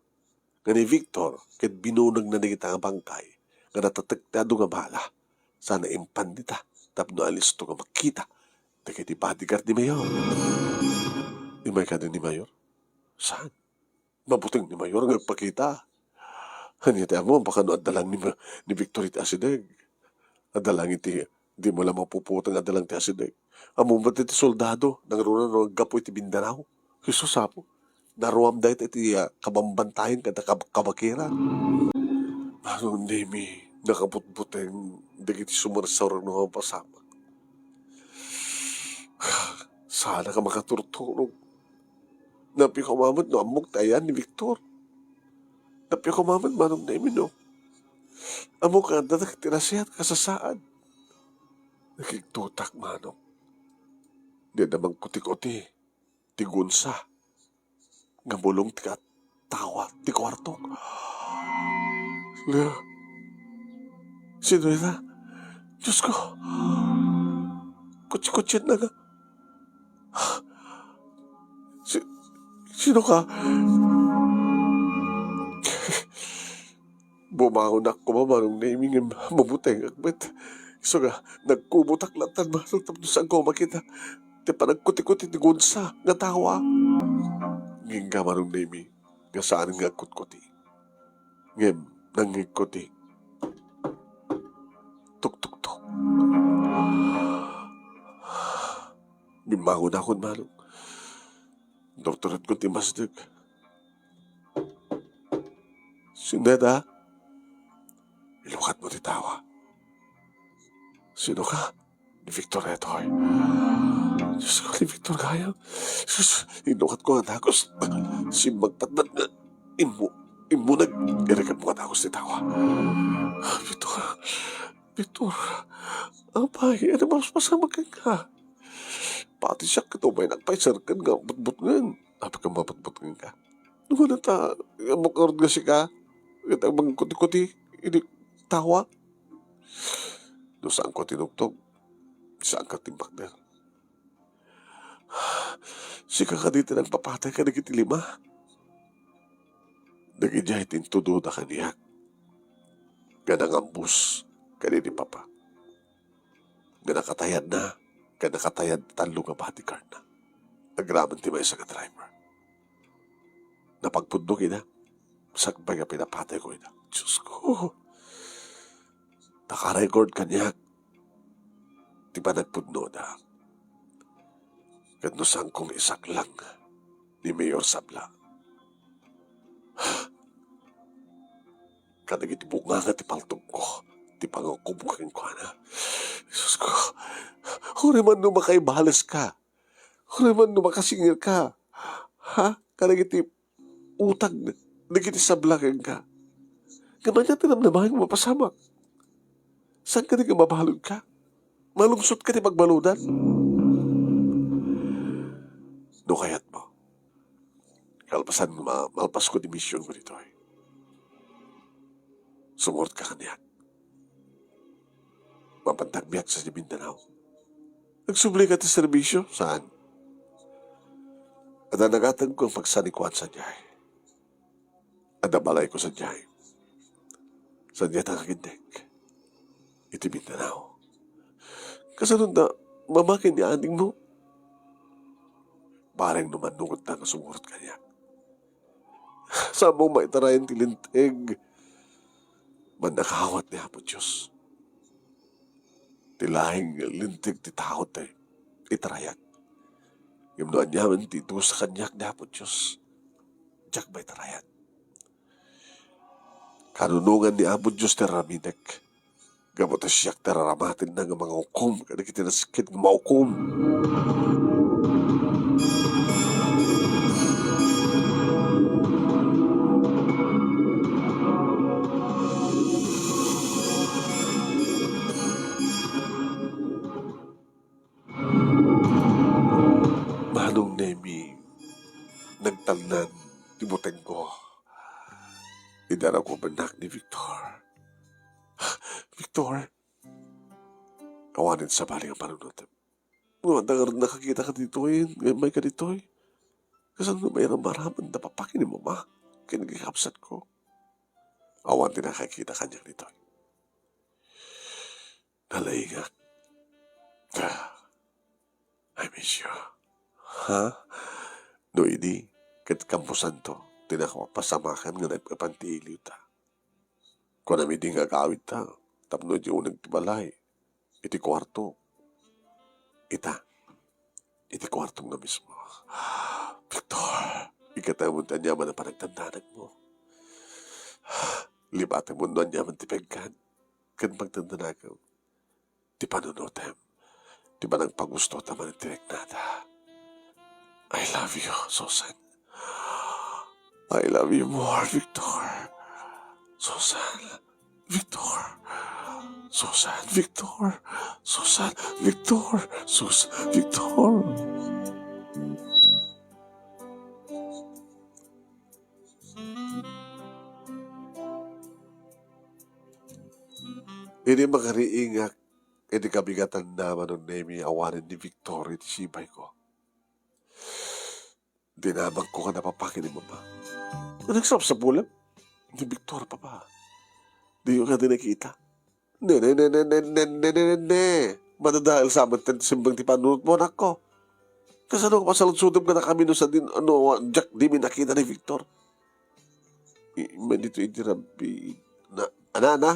Nga ni Victor ket binunegna dagita nga bangkay nga natatek ti adu nga bala. Sana impan dita tapno alisto nga makita dagiti bodyguard ni Mayor. Immay kadi ni Mayor? Saan? Mabuteng ni Mayor nga agpakita. Ania ti ammom, baka no adda lang ni, ni Victor iti asideg. Adda lang iti, di mo lang mapuputeng, adda lang ti asideg. Ammom met iti soldado, nangruna no aggapu iti Mindanao. Jesus, Apo. Naruam dayta iti, ah, kabambantayan kada kab-, kabakiran. Manong Nemi, nakabutbuteng dagiti sumarsaurano nga pasamak. Saan ka makaturturog. Nappiok a mamet no ammok ti ayan ni Victor. Nappiok a mamet, Manong Nemi, no ammok nga adda dagiti nasayaat a kasasaad. Nakigtotak, manong. Di adda mangkuti-kuti ti gunsa nga bulong ti katawa ti kuartok. Lea, sino ita? Diyos ko! Kutsi-kutsienna nga. Si-, sino ka? Bumangonak koma, Manong Nemi, ngem mabutengak met. Isu nga, nagkubotak latta, manong, tapno saanko makita ti panagkuti-kuti ti gunsa nga tawa. Ngem ka, Manong Nemi, nga saan nga agkutkuti. Ngem, nangngegko ti tuktuktok. Bimmangonakon, manong. Turturedkon ti masdek. Sino dayta? Ilukatmo ti tawa. Sino ka? Ni Victor daytoy. Diyos ko, ni Victor gayam. Sus, inukatko nga dagus. Simmagpatnat nga immu-, immunag. Irikatmo nga dagus ti tawa. Victor, Victor, apay, ania mapasamak kenka? Pati siak ket umaynak pay serken nga butbutngen. Apay ka mabutbutngen ka? Nuna ta, ammok ngarud nga sika, ket agmangkuti-kuti, idi tawa. No saanko tinuktok, saanka timbakder. Sika kadi ti nagpapatay kadagiti lima. Dagidiay ti intudoda kaniak nga nangambus kadagiti papa. Nga nakatayadna, ken nakatayad ti tallo nga bodyguardna. Agraman ti maysa nga driver. Napagpudno ida, sakbay nga pinapatayko ida. Diyos ko! Nakarecord kaniak ti panagpudnoda. Ket no saanko nga isaklang ni Mayor Sabla. Kadagiti bunganga ti paltogko, ti pangakubo kenkuana. Jesus ko, uray man no makaibaleska, uray man no makasingirka, ha? Kadagiti utang dagiti sabla kenka. Ngem ania ti namnamaen nga mapasamak? Saan kadi nga mabaludka? Malungsotka ti pagbaludan? No kayatmo, kalpasan nga ma-, malpasko ti misionko ditoy, sumurot ka kaniak. Mapan ti agbiag sadiay Mindanao. Agsubli ka ti serbisio? Saan? Adda nagatangko nga pagsanikuan sadiay. Adda balayko sadiay. Sadiay ta agindek. iti Mindanao. Kasano ta, Mama, ken ni adingmo? Bareng no mannukotda nga sumurot kaniak. Saan mo maitarayan ti linteg? Mannakaawat ni Apo Dios. Ti laeng nga linteg ti tao ti itarayak. Ngem no aniaman ti idusa kaniak ni Apo Dios, diak maitarayan. Kanunongan ni Apo Dios ti araminek. Gapu ta siak ti raramatenna nga mangukom kadagiti nasken nga maukom. Manong Nemi, nagtalnan ti butengko. Idi aragupennak ni Victor. Victor, awanen sabali nga panunotem. Ngem adda ngarud nakakitaka ditoy, nga immayka ditoy. Kasano mairamarama ti napapakan ni Mama ken ni kakabsatko? Awan ti nakakita kaniak ditoy. Nalaingak. Ah, I miss you. Ha? No idi, ket kamposanto ti nakapasamakan nga nag-epan ti iliwta. Kunam idi nga agawidta tapno idiay uneg ti balay, iti kuarto. Ita, iti kuartom nga mismo. Victor, ikatayon ti aniaman a panagdandanagmo. Libatem no aniaman ti pegkan ken pagdandanakem. Ti panunotem, ti panagpagusto ta managtirek nada. I love you, Susan. I love you more, Victor. Susan, Victor. Susan, Victor. Susan, Victor. Susan, Victor. Idi makariingak iti kabigatanna, Manong Nemi, awanen ni Victor iti sibayko. Dinamagko nga napapakan ni Mama. Nagsapsapulan ni Victor, Papa. Diyo nga di nakita. Ne, ne, ne, ne, ne, ne, ne, ne, ne, ne. Madadael sa met ti simbang ti panunotmo, anakko. Kasano nga pasaludsotem kadakami no sadin, ano, diak dimi nakita ni Victor? I-, immay ditoy idi rabii na, ana, ana?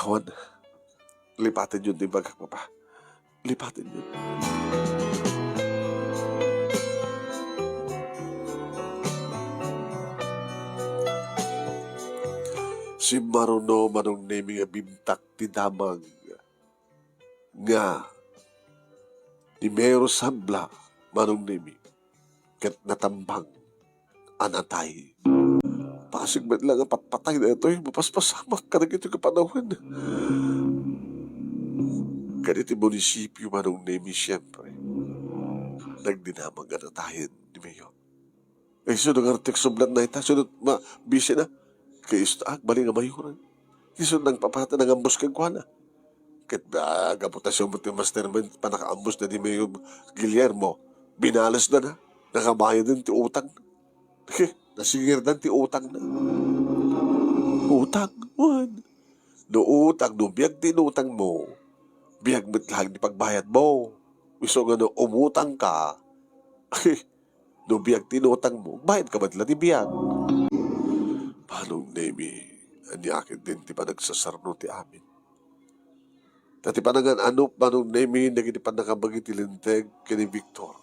Awan. Lipatenyon ti ibagak, Papa. Lipatenyon. Simmaruno, Manong Nemi, nga bibtak ti damag nga ni Mayor Sabla, Manong Nemi, ket natambang a natay. Pasig met la nga patpatay daytoy, mapaspasamak kadagitoy nga panawen. Kadagiti munisipio, Manong Nemi, siempre, nagdinamag a natayen ni Mayor. Isu no nga ti nagsublatna ita, isu no mabisina. Ket isu ta agbalin nga mayoran. Isu nangpapati, nangambus kenkuana. Ket, ah, gapu ta siya met ti mastermind, panakaambusna ni Mayor Guillermo, binalesda na. Nakabayaden ti utang. Nasingirdan ti utang na. Utang, wen. No utang, no biag ti inutang mo, biag met laeng ti pagbayad mo. Isu nga no umutang ka, no biag ti inutang mo, bayad ka met la ti biag. Manong Nemi, ania ketdin ti panagsasarno ti amin? Ta ti panangan-anop, Manong Nemi, dagiti pannakabagi ti linteg ken ni Victor.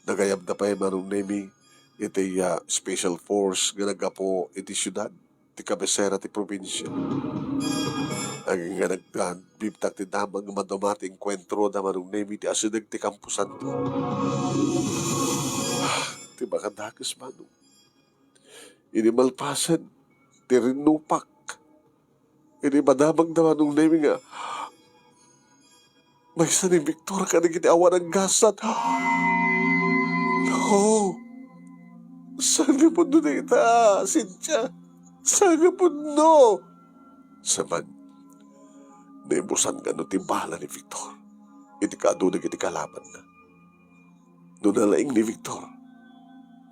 Nagayabda pay, Manong Nemi, iti, ah, special force nga naggapu iti siudad, ti kabesera ti probinsia. Agingga nagdan, bibtak ti damag nga maduma ti engkuentro da Manong Nemi ti asideg ti kamposanto. Ti makadakes, Manong. Idi malpasen ti rinnupak, idi madamagda Manong Nemi nga maysa ni Victor kadagiti awan aggasat. No. Saan nga pudno dayta, Cynthia? Saan nga pudno? Sa man, naibusan nga no ti bala ni Victor iti kaadu dagiti kalabanna. No nalaing ni Victor,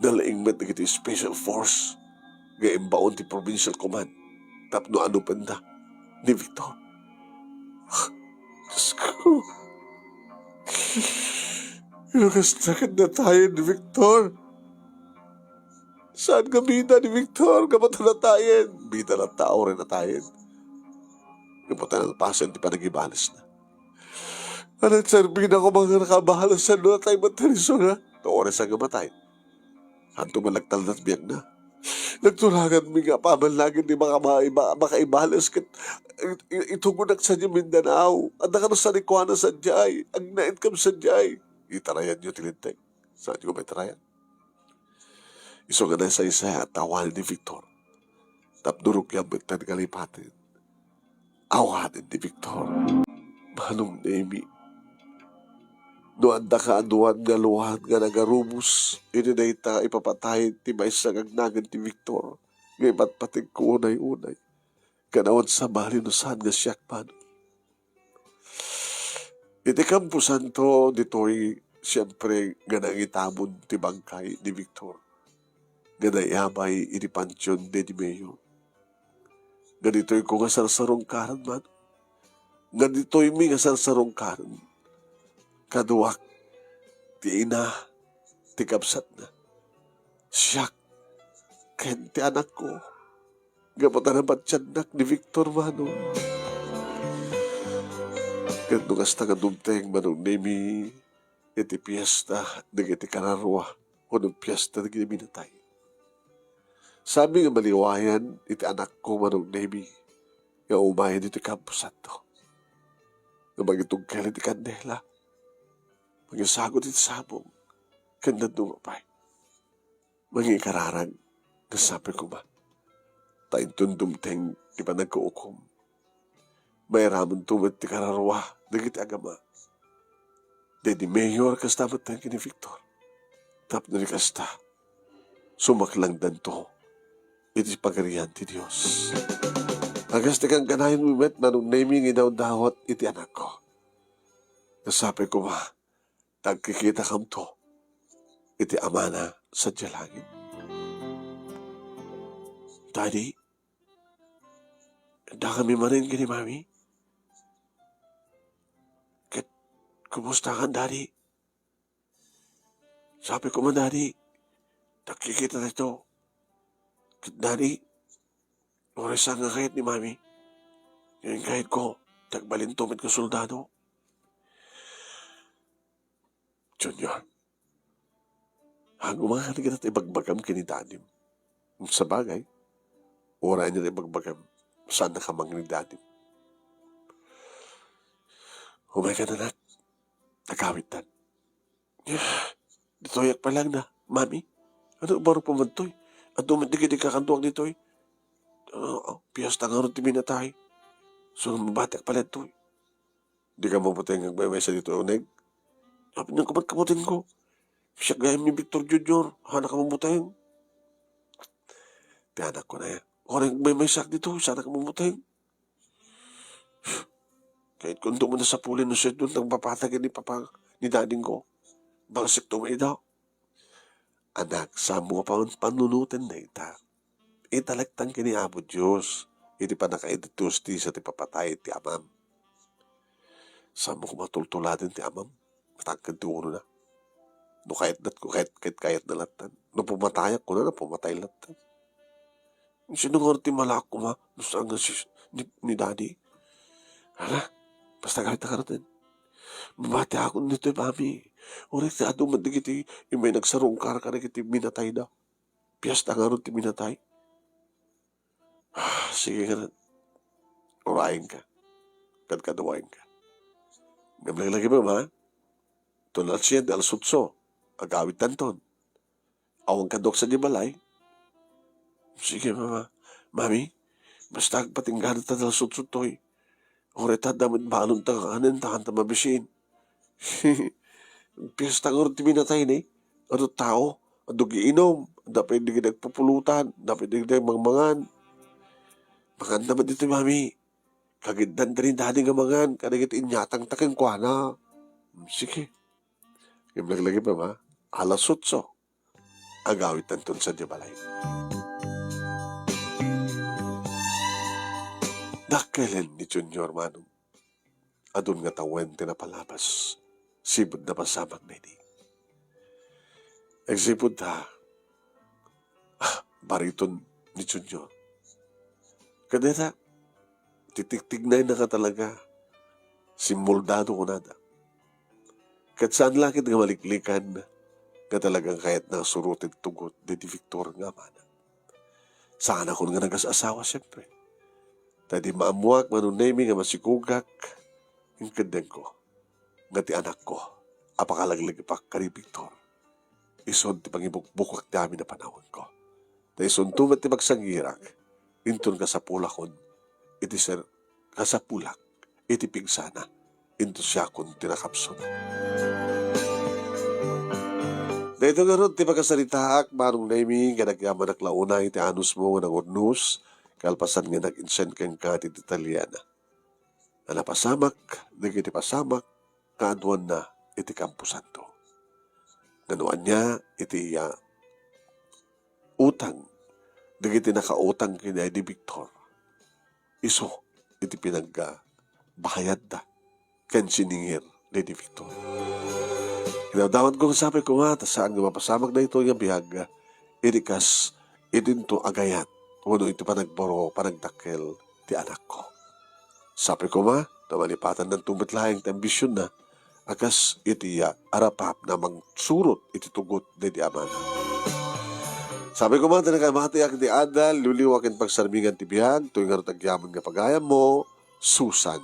nalaing met dagiti special force nga imbaon ti provincial command tapno anupenda ni Victor. Diyos ko. Inugas na ket natayen ni Victor. Saan nga bida ni Victor? Gapu ta natayen. Bida latta, uray natayen. Gapu ta nalpasen ti panagibalesna. Ania ti serbina koma nga nakabalos no natay met ti isu nga? No oras nga matay. Anto man nagtalna ti biagna? Nagturaganmi nga apaman laeng ti maka-, maiba-, makaibales ket i-, i-, itugonak sadiay Mindanao. Adda kano sanikuana sadiay. Agnaed kam sadiay. Itarayanyo ti Linteg. Saanyo nga maitarayan? Isu nga nasaysay a awanen ni Victor. Tapno rugiam met ti kalipaten. Awanen ni Victor. Manong Nemi, no adda kaaduan nga luan nga nagarubos iti dayta ipapatay ti maysa nga agnagan ti Victor nga ipatpategko unay-unay, ken awan sabali no saan nga siak, Manong. Iti kamposanto, ditoy, siempre, nga nangitabon ti bangkay ni Victor nga naiyabay iti pantion de, de Mayor. Nga ditoyko nga sarsarungkaren, Manong. Nga ditoymi nga sarsarungkaren. Kaduak ti ina ti kabsatna. Siak ken ti anakko. Gapu ta nabatiannak ni Victor, Manong. Ket no kasta nga dumteng, Manong Nemi, iti piesta dagiti kararua wenno piesta dagiti minatay. Saanmi nga maliwayan iti anakko, Manong Nemi, nga umayen iti kamposanto. Nga mangitungkel iti kandela, mangisagut iti sabong, ken dadduma pay. Mangikararag, nga sapay koma. Ta inton dumteng ti panagkuukom, mairamenton met ti kararua dagiti agama. Daydi Mayor kasta met ken ni Victor. Tapno di kasta, sumaklangdanto iti Pagarian ti Dios. Agas ti kankanayon met, Manong Nemi, nga idawdawat iti anakko. Nga sapay koma, ta agkikitakamto iti Amana sadiay langit. Daddy, adda kami manen ken ni Mami? Ket kumustakan, Daddy? Sapay koma, Daddy, ta agkikitatayo. Ket, Daddy, uray saan nga kayat ni Mami, ngem kayatko ti agbalinto met nga soldado. Junior, agumana kita ti ibagbagam ken ni Dadim. Sabagay, uray ania ti ibagbagam, saannaka mangngeg ni Dadim. Umaykan, anak. Agawidtan. Ditoyak pay laeng, Mami. Ania, barok pay man ditoy? Adu met dagiti kakantuak ditoy. Ah, piesta ngarud ti minatay. Isu nga mabatiak pay laeng ditoy. Dika mabuteng nga agmaymaysa ditoy uneg? Apay, ania koma ti kabutenko? Siak gayam ni Victor Junior, saanka mabuteng? Ti anakko, nay, uray agmaymaysaak ditoy, saannaka mabuteng. Kayatko met a sapulen no saan ti agpapatay ken ni Papa, ni Dadingko. Balsekto met ida. Anak, saan mo a pan-, panunoten dayta? Italektan ken ni Apo Dios iti pannakaidustis ti papatay ti amam. Saan mo koma tultuladen ti amam? Matangked ti ulona. No kayatna, kayat, kayat, kayatna lattan. No pumatayak, kunana, pumatay lattan. Sino ngarud ti malaak koma no saan nga si, ni, ni Daddy? Hala, basta agawidta ngaruden. Mabatiakon ditoy, Mami. Uray ti adu met dagiti immay nagsarungkar kadagiti minatayda. Piesta ngarud ti minatay. Ah, sige ngarud. Urayenka. Kadkaduayenka. Ngem laglagipen, Mama. Ton alas siete, alas otso, agawidtanton. Awan kaduak sadiay balay? Sige, Mama. Mami, basta agpatingganan ta alas otso toy. Uray ta adda met balon ta kanen, ta kasta mabisin. Piesta ngarud ti minatay, ne? Adu tao, adu giinum, adda pay dagiti agpupulutan, adda pay dagiti mangmangan. Manganda met ditoy, Mami. Kagiddan ta ni Daddy nga mangan kadagiti inyatangta kenkuana. Sige. Ngem laglagipen, Mama. Alas otso. Agawidtanton sadiay balay. Dakkelen ni Junior, Manong. adun nga tawen ti napalabas, sipud napasamak daydi. Agsipud ta, ah, bariton ni Junior. Kadeta, titiktignayna nga talaga, simmoldado kunada. Ket saan la ket nga maliklikan nga talagang kayatna nga suroten ti tugot daydi Victor nga amana. Saanakon nga nagas-asawa, siempre. Ta idi maammoak, Manong Nemy, nga masikogak, inkeddengko nga ti anakko a pakalaglagipak ken ni Victor, isun ti pangibukbukak ti amin a panawenko. Ta isunto met ti magsanggirak inton kasapulakon iti ser-, kasapulak iti pigsana, inton siakon ti nakapsut. Daytoy ngarud ti pakasaritaak, Manong Nemy, nga nagyamanak la unay iti anusmo nga nangurnos, kalpasan nga nag-insent kenka ti detalye a napasamak dagiti pasamak nga aduanna iti kamposanto. Nga no ania iti, ah, utang dagiti nakautang kenni Victor, isu iti pinagbayadda ken siningir daydi Victor. Inawdawanko nga sapay koma ta saan nga mapasamak daytoy nga biag iti kas, iti inton agayat wenno iti panagbaro, panagdakkel ti anakko. Sapay koma ta malipatanna met laeng ti ambisionna a kas iti, ah, arapapna mangsurot iti tugot daydi amana. Sapay koma ta nakabatiak iti adal, liwliwa ken pagsarmingan ti biag, toy ngarud agyaman nga pagayammo, Susan.